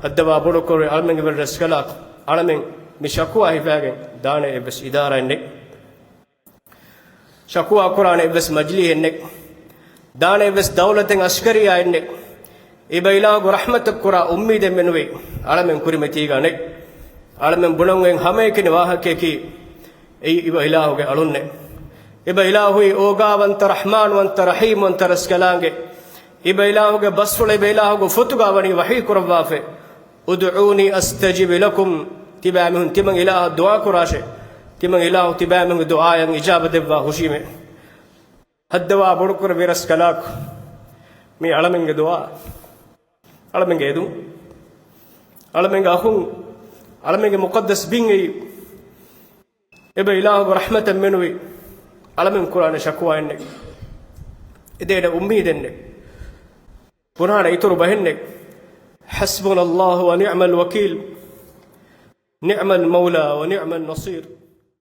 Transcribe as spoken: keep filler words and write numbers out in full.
ހައްދަވާ ބޮޑުކުރު އަޅަމެންގެ ވެރިރަސްކަލާކޮ، އަޅަމެން މި ޝަކުވާ ހިފާގެން ދާނެ އެއްވެސް އިދާރާއެއް ނެތް. ޝަކުވާ ކުރާނެ އެއްވެސް މަޖިލީހެއް ނެތް. ދާނެ އެއްވެސް ދައުލަތެއް އަސްކަރިއްޔާއެއް ނެތް. އިބަ އިލާހުގެ ރަޙްމަތަށް ކުރާ އުއްމީދެއް މެނުވީ އަޅަމެން ކުރިމަތީގަ ނެތް. އަޅަމެން ބުނަން އޮތް ހަމައެކަނި ވާހަކައަކީ، އެއީ އިބަ އިލާހުގެ އަޅުންނޭ. އިބަ އިލާހުއީ އޯގާވަންތަ، ރަޙްމާންވަންތަ، ރަޙީމްވަންތަ ރަސްކަލާނގެ. އިބަ އިލާހުގެ ބަސްފުޅަށް އިބަ އިލާހުގެ ފޮތުގަ ވަނީ ވަޙީ ކުރައްވާފައި. ادعوني أستجب لكم. ތިބާމީހުން ތިމަން އިލާހަށް ދުޢާ ކުރާށޭ. ތިމަން އިލާހު ތިބާމީހުންގެ ދުޢާއަށް އިޖާބަ ދެއްވާ ހުށީމޭ. ހައްދަވާ ބޮޑުކުރެއްވި ރަސްކަލާކޮ، މީ އަޅަމެންގެ ދުޢާ، އަޅަމެންގެ އެދުން، އަޅަމެންގެ އަޚުން، އަޅަމެންގެ މުޤައްދަސް ބިން އެއީ. އެބަ އިލާހުގެ ރަޙްމަތަށް މެނުވީ އަޅަމެން ކުރާނެ ޝަކުވާއެއް ނެތް. އެދޭނެ އުއްމީދެއް ނެތް. ބުނާނެ އިތުރު ބަހެއް ނެތް. حسبنا الله ونعم الوكيل، نعم المولى ونعم النصير.